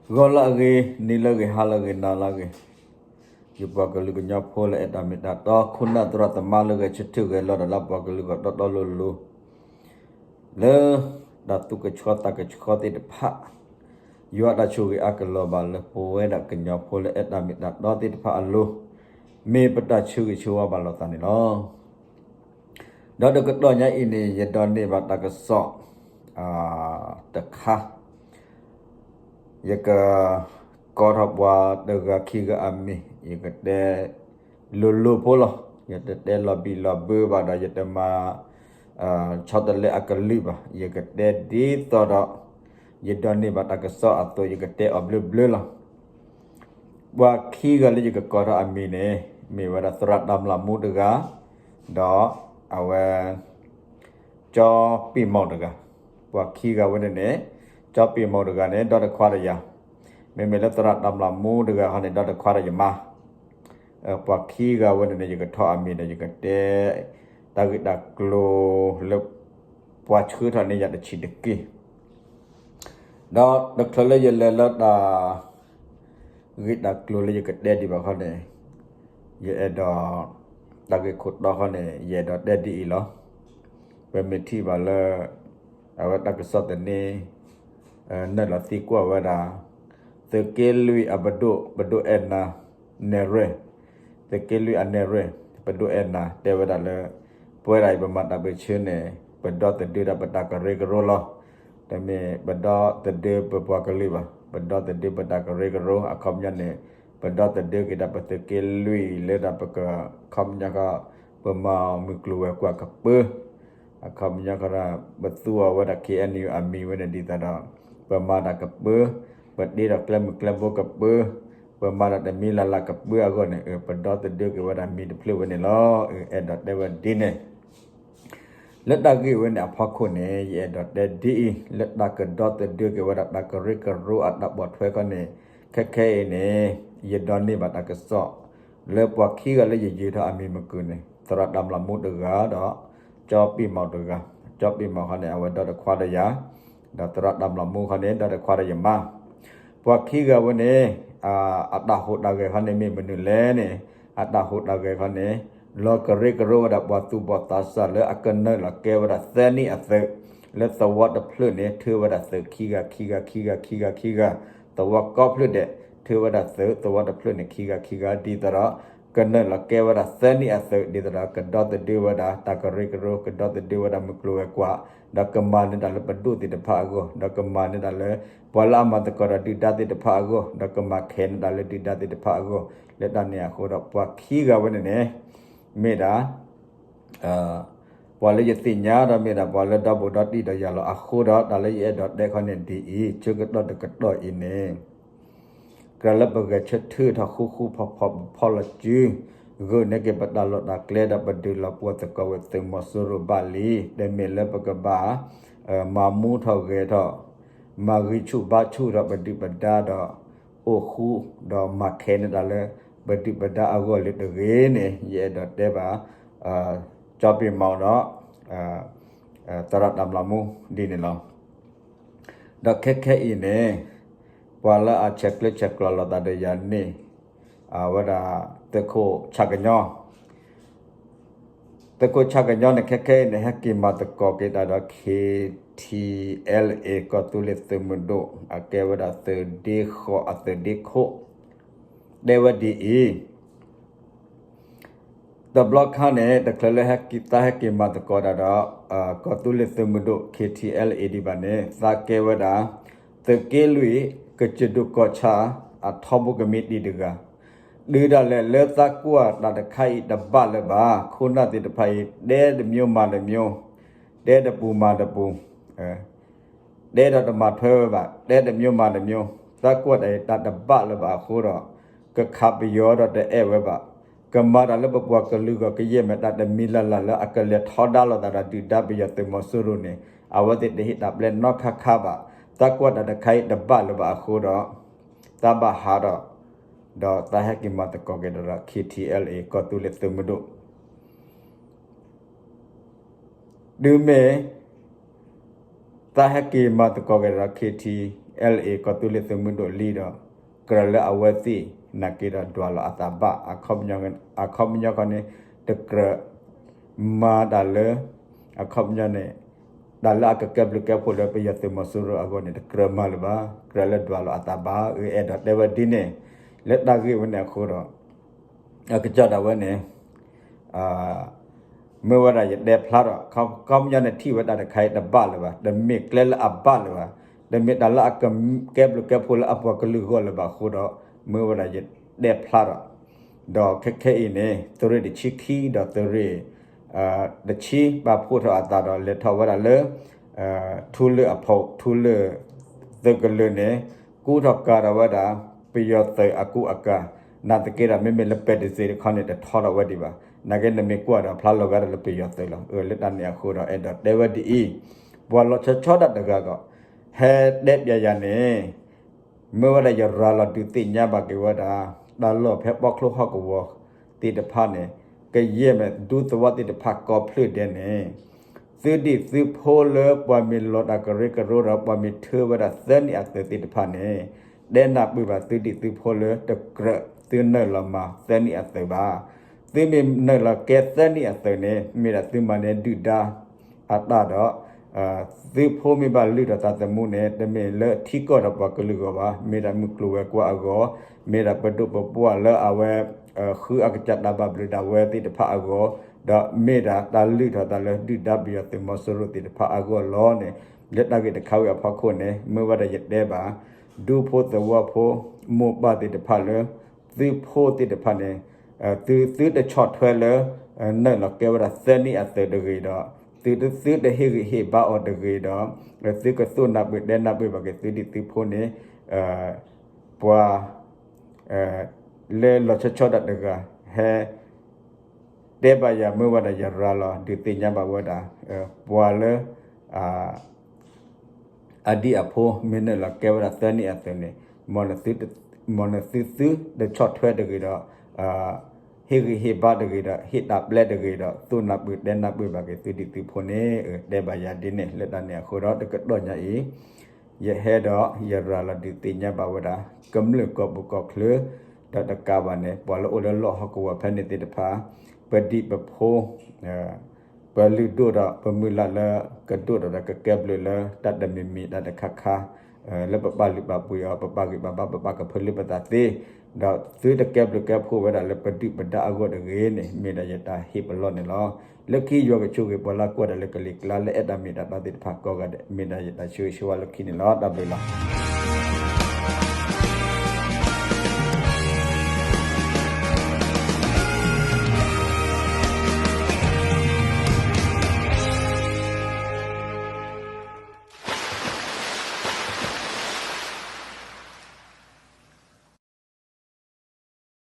ဂီၤလၢအဂ့ၤ, နံၤလၢအဂ့ၤ, ဟါလၢအဂ့ၤ, နၤလၢအဂ့ၤ, ယပှၤကလုာ်ကညီဖိလၢအဲၣ်တၢ်မ့ၢ်တၢ်တီ, ခိၣ်နၢ်သရၣ်သမါလၢဂဲၤဆၢထၢၣ်ဂဲၤလီၤဒီးလၢပှၤကလုာ်ဂီၢ်တီတီလိၤလိၤ လၢတၢ်သူၣ်ကဆှီသးကဆှီသ့ၣ်တဖၣ်, ယွၤတၢ်ဆိၣ်ဂ့ၤအါကလီၤဘၣ်လၢပဝဲဒၣ်ကညီဖိလၢအဲၣ်တၢ်မ့ၢ်တၢ်တီသ့ၣ်တဖၣ်အလိၤ, မ့ၢ်ပတၢ်ဆၢဂ့ၤဆၢဝါဘၣ်လိာ်သးန့ၣ်လီၤ. ဒီးတကတီၢ်ညါအံၤန့ၣ် ယဒိးန့ၢ်ဘၣ်တၢ်ကစီၣ် တခါ, ယကကိးထီၣ်ပှၤတဂၤခံဂၤအမံၤ, ယကတဲလိၤလိၤဖိလီၤ. ယတတဲလီၤဘံၣ်လီၤဘၢဘၣ်ဒီး ယတမၤ ဆီတလဲအကလုၢ်ဘၣ်. ယကတဲဒ်သိးဒီး ယဒိးန့ၢ်ဘၣ်တၢ်ကစီၣ်အသိး ယကတဲအီၤဘျၢဘျၢလီၤ. ပှၤခံဂၤလၢယကကိးထီၣ်အမံၤန့ၣ် မ့ၢ်ဝဲဒၣ်သရၣ်တၢ်မျၢ်မူတဂၤ, ဒီးအဝဲ ကၠီပ့ၢ်မီၣ်တဂၤ, ပှၤခံဂၤဝဲန့ၣ်န့ၣ်, ကၠီပ့ၢ်မီၣ်တဂၤန့ၣ် ဒီတခွါဒီးယၤ, မ့မ့ၢ်လၢသရၣ်တၢ်မျၢ်မူတဂၤဃီန့ၣ် ဒီတခွါဒီးယမါ, ပှၤခံဂၤဝဲန့ၣ်န့ၣ် ယကထီၣ်အမံၤဒီး ယကတဲ တၢ်ဂ့ၢ်တၢ်ကျိၤလၢ ပှၤဆှၢထီၣ်န့ၢ်ယၤတဆံးတက့ၢ်. ဒီးတချုးလၢယလဲၤလၢတၢ် ဂ့ၢ်တၢ်ကျိၤလၢယကတဲဒံးဘၣ်ခီန့ၣ်, ယအဲၣ်ဒိး တၢ်ဂ့ၢ်ခိၣ်တီခီန့ၣ် ယအဲၣ်ဒိးတဲဒ်အံၤလီၤ. ပမ့ၢ်ထံၣ်ဘၣ်လၢ အဝဲတၢ်ကစီၣ်သန့ နုာ်လီၤသံကွၢ်ဝဲဒၣ် သုးက့လွံၢ်အပဒိၣ်, ပဒိၣ်အဲၣ်နၤ နဲၣ်ရွဲၣ်, သုးက့လွံၢ်အနဲၣ်ရွဲၣ်, ပဒိၣ်အဲၣ်နၤ တဲဝဲဒၣ်လၢ ပဝဲဒၣ်အံၤပမၤတၢ်ပၢၢ်ဆၢန့ၣ် ပဒီသဒၢဒီးပတၢ်ကရၢကရိလီၤ. တမ့ၢ်ပဒီသဒၢပပှၤကလုာ်ဘၣ်, ပဒီသဒၢပတၢ်ကရၢကရိ. အခီပညီန့ၣ် ပဒီသဒၢက့ၤဒီးပသုးက့လွံၢ်လၢဒီးပက အခီပညီဃီ ပမၤမုၢ်ကျိၤဝဲၤကွာ်ကပၢ အခီပညီဃီဒီး ပသူအီၤဝဲဒၣ် ခ့ၣ်အဲၣ်ယူၣ် အမံၤဝဲန့ၣ်ဒ်သိးဒီး ပမၤတၢ်ကပၢ, ပတ့ဒီးကျဲမုၢ်ကျဲဘိကပၢ, ပမၤတၢ်တမံၤလၢ်လၢ်ကပၢအဂီၢ်န့ၣ် ပဒီသဒၢက့ၤဝဲဒၣ်မံၤတဖျၢၣ်ဝဲန့ၣ်လီၤ. အဲၣ်ဒိးတဲဝဲဒ်န့ၣ် လၢတၢ်ဂ့ၢ်ဝဲန့ၣ်အဖီခိၣ်န့ၣ် ယအဲၣ်ဒိးတဲဒ်အံၤ, လၢတၢ်ကဒီသဒၢက့ၤဝဲဒၣ်တၢ်ကရၢကရိအတၢ်ပိာ်ထွဲခီန့ၣ် ခဲခဲအံၤန့ၣ် ယဒိးန့ၢ်ဘၣ်တၢ်ကစီၣ် လၢပှၤခံဂၤလၢယယုၤထီၣ်အမံၤမကုၢ်န့ၣ် သရၣ်တၢ်မျၢ်မူတဂၤဒီး ကၠီပ့ၢ်မီၣ်တဂၤ, ကၠီပ့ၢ်မီၣ်ခီန့ၣ် အဝဲဒီတခွါဒီးယၤ, ဒီးသရၣ်တၢ်မျၢ်မူခီန့ၣ် ဒီတခွါဒီးယမါ ပှၤခံဂၤဝဲန့ၣ် အတၢ်ဟူးတၢ်ဂဲၤခီန့ၣ် မ့ၢ်မနုၤလဲၣ်န့ၣ်, အတၢ်ဟူးတၢ်ဂဲၤခီန့ၣ် လီၤကရၢကရိဝဲဒၣ်ပှၤသူၣ်ဘီၣ်သးစၢ်လၢ အကနုာ်လီၤကဲဝဲဒၣ်သၢနံၣ်အသုး, လၢသဝီတဖျၢၣ်န့ၣ် ထုးဝဲဒၣ်သုးခံဂၤ ခံဂၤ ခံဂၤ ခံဂၤ ခံဂၤ, သဝီကိးဖျၢၣ်ဒဲး ထုးဝဲဒၣ်သုး သဝီတဖျၢၣ်န့ၣ် ခံဂၤ ခံဂၤ ဒ်သိးဒီး ကနုာ်လီၤကဲဝဲဒၣ်သၢနံၣ်အသုး ဒ်သိးဒီး ကဒီသဒၢဝဲဒၣ်တၢ်ကရၢကရိ, ကဒီသဒၢဝဲဒၣ်မုၢ်ကျိၤဝဲၤကွာ်, ဒီးကမၤန့ၢ်တၢ်လၢပဒိၣ်သ့ၣ်တဖၣ်အဂီၢ်, ဒီးကမၤန့ၢ်တၢ်လၢ ပှၤလၢအမၤသကိးဒီးဒုၣ်ဒါသ့ၣ်တဖၣ်အဂီၢ်, ဒီးကမၤခဲးန့ၢ်တၢ်လၢဒုၣ်ဒါသ့ၣ်တဖၣ်အဂီၢ်, လၢတၢ်န့ၣ်အဃိဒီး ပှၤခံဂၤဝဲန့ၣ်န့ၣ် မ့ၢ်ဒၣ် ပှၤလၢယသ့ၣ်ညါဒီးမ့ၢ်ဒၣ်ပှၤလၢဒီဘူးဒီတံၢ်ဒီးယၤလီၤ. အဃိဒီး တၢ်လၢယအဲၣ်ဒိးတဲခီန့ၣ်ဒ်အံၤ, ဆၢကတီၢ်တကတီၢ်အံၤန့ၣ် ကြၢးလၢပဂဲၤဆၢထၢၣ်ထီၣ်ဃူဃူဖိးဖိး ပဖီၣ်လီၤစု, ဂုာ်န့ၢ်က့ၤပတၢ်လီၢ်တၢ်ကျဲဒီး ပဒုးလီၤပှီၢ်သကိးဝဲသုးမီၤစိရိၤဘၣ်လံ. တမ့ၢ်လၢပကဘၣ် မၤမူထီၣ်ဂဲၤထီၣ်, မၤဂံၢ်ဆူၣ်ဘါဆူၣ်ဒီးပဒုၣ်ပဒါဒီး အိၣ်ဃူဒီးမၤခဲးန့ၢ်တၢ်လၢ ပဒုၣ်ပဒါအဂီၢ်လၢတဂ့ၤန့ၣ် ယအဲၣ်ဒိးတဲဘၣ် ကၠီပ့ၢ်မီၣ်ဒီး သရၣ်တၢ်မျၢ်မူဒ်န့ၣ်လီၤ. ဒီးခဲခဲအံၤန့ၣ် ပှၤလၢအဆဲးကျၢဆဲးကျိးလိာ်သးဒီးယၤန့ၣ် အဝဲဒၣ် သုးခိၣ်ဆၣ်ကညီ သုးခိၣ်ဆၣ်ကညီန့ၣ် ခဲခဲအံၤန့ၣ် ဟဲက့ၤမၤသကိးက့ၤတၢ်ဒီး ခ့ထံအဲလ်အ့ ကီၢ်သူလ့ၤသုးမုၢ်ဒိၣ် အကဲဝဲဒၣ်သုးဒ့ဃီၤအသုးဒ့ခိၣ် တဲဝဲဒ်အံၤ, တဘျီခါန့ၣ် တချုးလၢသးဟဲက့ၤမၤသကိးတၢ်ဒီး ကီၢ်သူလ့ၤသုးမုၢ်ဒိၣ် ခ့ထံအဲလ်အ့ ဒံးဘၣ်န့ၣ် သးကဲဝဲဒၣ် သုးက့လွံၢ် ကစၢၢ်ဒိၣ်ကီၢ်ဆၣ် အထီဘိကမံးတံာ်တဂၤ တုၤဒၣ်လဲာ်လၢသးကွၢ်တၢ်တခါအံၤတဘၣ်လၢၤဘၣ်, ခိၣ်နၢ်သ့ၣ်တဖၣ်အံၤ တဲတမျိုးမၤတမျိုး, တဲတပူၤမၤတပူၤ, တဲဒီးတမၤထွဲဝဲဘၣ်, တဲတမျိုးမၤတမျိုး, သးကွၢ်တၢ်အံၤတၢ်တဘၣ်လၢၤဘၣ်အဃိဒီး ကခးပယီၤဒီးတအဲၣ်ဝဲဘၣ်, ကမၤတၢ်လၢပပှၤကလုာ်ဂီၢ် ကယဲၢ်မ့ၢ်တၢ်တမံၤလၢ်လၢ်လၢအကလဲၤထီဒါလိာ်သးဒီး ဒုၣ်ဒါပယီၤသုးမီၤစိရိၤန့ၣ် အဝဲသ့ၣ်တဟ့ၣ်တၢ်ပျဲနီတခါခါဘၣ်. သးကွၢ်တၢ်တခါအံၤတဘၣ်လၢၤဘၣ်အဃိဒီး သးဘၣ်ဟးဒီး ဒီးသးဟဲက့ၤမၤသကိးက့ၤဒီး ခ့ထံအဲလ်အ့ ကီၢ်သူလ့ၤသုးမုၢ်ဒိၣ် တုၤမ့ၢ် သးဟဲက့ၤမၤသကိးက့ၤဒီး ခ့ထံ လၢ ကီၢ်သူလ့ၤသုးမုၢ်ဒိၣ်လံဒီး ကြၢးလၢအဝဲသ့ၣ် နာ်က့ဒီးဒွးလီၤအသးဘၣ် အခီပညီခီန့ၣ် တကြၢး မၤတၢ်လၢ အခီပညီန့ၣ် တၢ်လၢအကကဲဘျုးကဲဖှိၣ်လၢပယီၤသုးမီၤစိရိၤအဂီၢ်န့ၣ် တကြၢးမၤလၢၤဘၣ် ကြၢးလၢဒွးလီၤအသးဘၣ် အအဲၣ်ဒိးတဲဝဲဒ်န့ၣ် လၢတၢ်ဂ့ၢ်ဝဲန့ၣ်အဃိဒီး အကစၢ်ဒၣ်ဝဲန့ၣ် မ့ၢ်ဝဲဒၣ်ယတဲဖျါထီၣ် ခီပညီန့ၣ်ထံၣ်ဝဲတၢ်တခါအံၤတဘၣ်လၢၤဘၣ် တမ့ၢ်ကျဲလၢအဘၣ်လၢၤဘၣ် တမ့ၢ်တၢ်လၢအကကဲဘျုးကဲဖှိၣ်လၢအပှၤကလုာ်ဂီၢ်လၢၤဘၣ်အဃိဒီး မ့ၢ်ဝဲဒၣ်ယတဲဖျါထီၣ် ဒီးခဲခဲအံၤန့ၣ် သုးရ့ၣ်တဆံခံဒီးသုးရ့ၣ် တဆံ ပာ်ဖှိၣ်ထီၣ်အသးဒီးလဲၤထီၣ်ဝဲဒၣ်လၢ ထူလၢၢ်အဖီ ထူလၢၢ် သုးကလၢၢ်န့ၣ် ကူထီၣ်ကၤဒီးဝဲဒၣ် ပယီၤသုးအကူအကၤ နာ်သက့ဒီး မ့မ့ၢ်လၢပဲတစ့တခီန့ၣ် တထီထီၣ်ဝဲဒံးဘၣ် နာ်က့နမ့ၢ်ကွၢ်ဒီးဖျါလီၤဂာ်ဒီးလၢပယီၤသုးလီၤ လၢတၢ်န့ၣ်အဃိဒီး အဲၣ်ဒိးတဲဝဲဒ်အံၤ ပှၤလီၤဆီဆီဒၣ်တဂၤဒီး ဟဲတဲပျးယၤန့ၣ် မ့ၢ်ဝဲဒၣ်ယရၤလီၤဒုးသ့ၣ်ညါဘၣ်က့ၤဝဲဒၣ် တၢ်လီၢ်ဖဲပီချိဟီၣ်ကဝီၤသ့ၣ်တဖၣ်န့ၣ် ကယဲၢ်မ့ၢ်ဒူသဝီသ့ၣ်တဖၣ်ကိးဖျၢၣ်ဒဲးန့ၣ် သုးဒံၣ်သုးဖိလၢပှၤမ့ၢ်လီၤတၢ်ကရၢကရိဒီးပှၤမ့ၢ်ထၢဝဲဒၣ်သၢနံၣ်အသုးသ့ၣ်တဖၣ်န့ၣ် တဲနၢ်ပၢၢ်ဘၣ်သုးဒံၣ်သုးဖိလၢတကြၢးသုနုာ်လီၤမၤသၢနံၣ်အသုးဘၣ် သုမ့ၢ်နုာ်လီၤကဲသၢနံၣ်အသုးန့ၣ် မ့ၢ်ဒၣ်သုမၤန့ၢ်ဒုၣ်ဒါ အတၢ်ဒီး သုးဖိမ့ၢ်ဘၣ်လုၢ်ထီၣ်သးသမူန့ၣ် တမ့ၢ်လၢထံကီၢ်ဒီးပှၤကလုာ်အဂီၢ်ဘၣ် မ့ၢ်ဒၣ်မုၢ်ကျိၤဝဲၤကွာ်အဂီၢ် မ့ၢ်ဒၣ်ပဒိၣ်ပပှၢ်လၢအဝဲ ဃုအကစၢ်တၢ်ဘၣ်ဘျုးဒၣ်ဝဲသ့ၣ်တဖၣ်အဂီၢ် ဒီးမ့ၢ်ဒၣ်တၢ်လုၢ်ထီၣ်သးလၢဒုၣ်ဒါပယီၤသုးမီၤစိရိၤသ့ၣ်တဖၣ်အဂီၢ်လီၤန့ၣ် လၢတၢ်ဂ့ၢ်တခါဝံၤအဖီခိၣ်န့ၣ် မ့ၢ်ဝဲဒၣ်ယတဲဘၣ် ဒူဖိသဝီဖိ မိၢ်ပၢ်သ့ၣ်တဖၣ်လၢ သုးဖိသ့ၣ်တဖၣ်န့ၣ် သုသုတဆီၣ်ထွဲလၢ နုာ်လီၤကဲဝဲဒၣ်သၢနံၣ်အသုးတဂ့ၤဒီး သုသုတဟ့ၣ်ဂံၢ်ဟ့ၣ်ဘါအီၤတဂ့ၤဒီး သုကသိၣ်နၢ်ပၢၢ်တဲနၢ်ပၢၢ်ဘၣ်က့ၤသုဒံၣ်သုဖိန့ၣ် ပှၤ လၢလီၤဆီဆီဒၣ်တဂၤ ဟဲ တဲဘၣ်ယၤမ့ၢ်ဝဲဒၣ်ယရၤလီၤဒုးသ့ၣ်ညါဘၣ်ဝဲဒၣ် ပှၤလၢ အဒံၣ်အဖိမ့ၢ်နုာ်လီၤကဲဝဲဒၣ်သၢနံၣ်အသုးန့ၣ် မ်နသုသုတဆီၣ်ထွဲတဂ့ၤဒီး ဟ့ၣ်ဂံၢ်ဟ့ၣ်ဘါတဂ့ၤဒီး ဟ့ၣ်တၢ်ပျဲတဂ့ၤဒီး သိၣ်နၢ်ပၢၢ်တဲနၢ်ပၢၢ်ဘၣ်က့ၤသုဒံၣ်သုဖိန့ၣ် တဲဘၣ်ယၤဒ်န့ၣ် လၢတၢ်န့ၣ်အဃိဒီး တကတီၢ်ညါအံၤ ယဟဲဒီးယရၤလီၤဒုးသ့ၣ်ညါဘၣ်ဝဲဒၣ် ကမျၢၢ်ကီၢ်ပူၤကီၢ်ချၢ ဒီးတကးဘၣ်န့ၣ် ပှၤလၢအိၣ်လၢလီၢ်ဟီၣ်ကဝီၤဖဲန့ၣ်သ့ၣ်တဖၣ် ပဒံၣ်ပဖိ ပလုၢ်ဒိၣ်ဒီးပမုၢ်လၢ်လၢကဒိၣ်ဒီးကကဲဘျုးလၢတၢ်တမံၤမံၤတၢ်တခါခါ လၢပပာ်လုၢ်ပာ်ပှ့ၤအီၤ ပပာ်ဂံၢ်ပာ်ဘါ ပပာ်ကဖၢလၢပသးသ့ ဒီးသုတကဲဘျုးကဲဖှိၣ်ဝဲဒၣ်လၢပဒုၣ်ပဒါအဂီၢ်တဂ့ၤန့ၣ် မ့ၢ်ဒၣ်ယတၢ်ဟ့ၣ်ပလီၢ်န့ၣ်လီၤ. လၢခံယွၤကဆိၣ်ဂ့ၤပှၤလၢကွၢ်တၢ်လၢကလံၤကျါလၢအဲၣ်တၢ်မ့ၢ်တၢ်တီသ့ၣ်တဖၣ်ကိးဂၤဒဲး မ့ၢ်ဒၣ်ယတၢ်ဆၢဂ့ၤဆၢဝါလၢခံန့ၣ်လီၤ. တၢ်ဘျုးလီၤ.